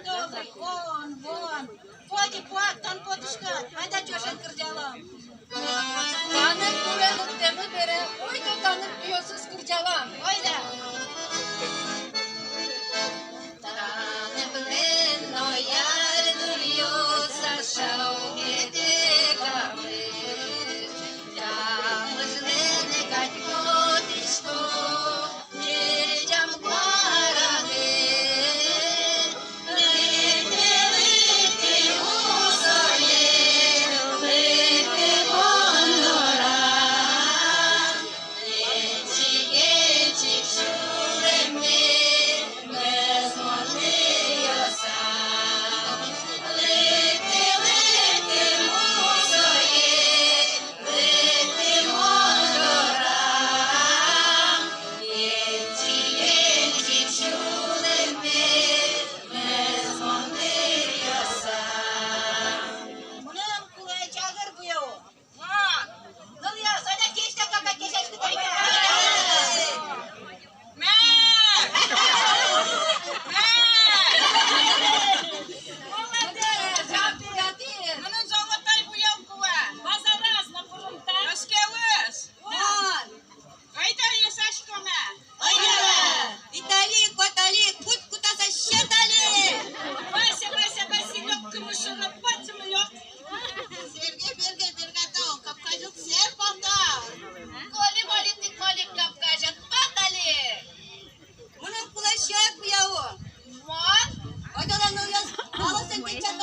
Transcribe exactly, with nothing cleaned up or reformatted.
Добрый, вон, вон. Поди, пуак, тон потӥськод, айда ӵошен кырӟалом. Танык гуре лыктэмы бере, ойдо танык пиосыз кырӟалом. Ойдо. Таныклэн но ярдуръёсаз шаукетэкамы, тямыслэн кадь потӥсько. Мыным кулэ чагыр буёл. Ма? Нылъёс, айда кесяськытэк, кесяськытэк. Мә! Мә! Молодец! Мыным золотой буёл кулэ. Базараз но пурымтэ. Оскелысь. Вон. Айда, ӧсаськомы. Айда. Виталик, Ваталик, путь кутаса сёт али. Вася, Вася, Василёк, кымышоры, патьмылёк. Сергей, Сергей, бергатал, капкажык сэр палта. Коли, Коли, тӥ, Коли, капкажык пат али. Мыным кулэ сьӧд буёл. Мон? Ойдолэ, нылъёс, малы сен печат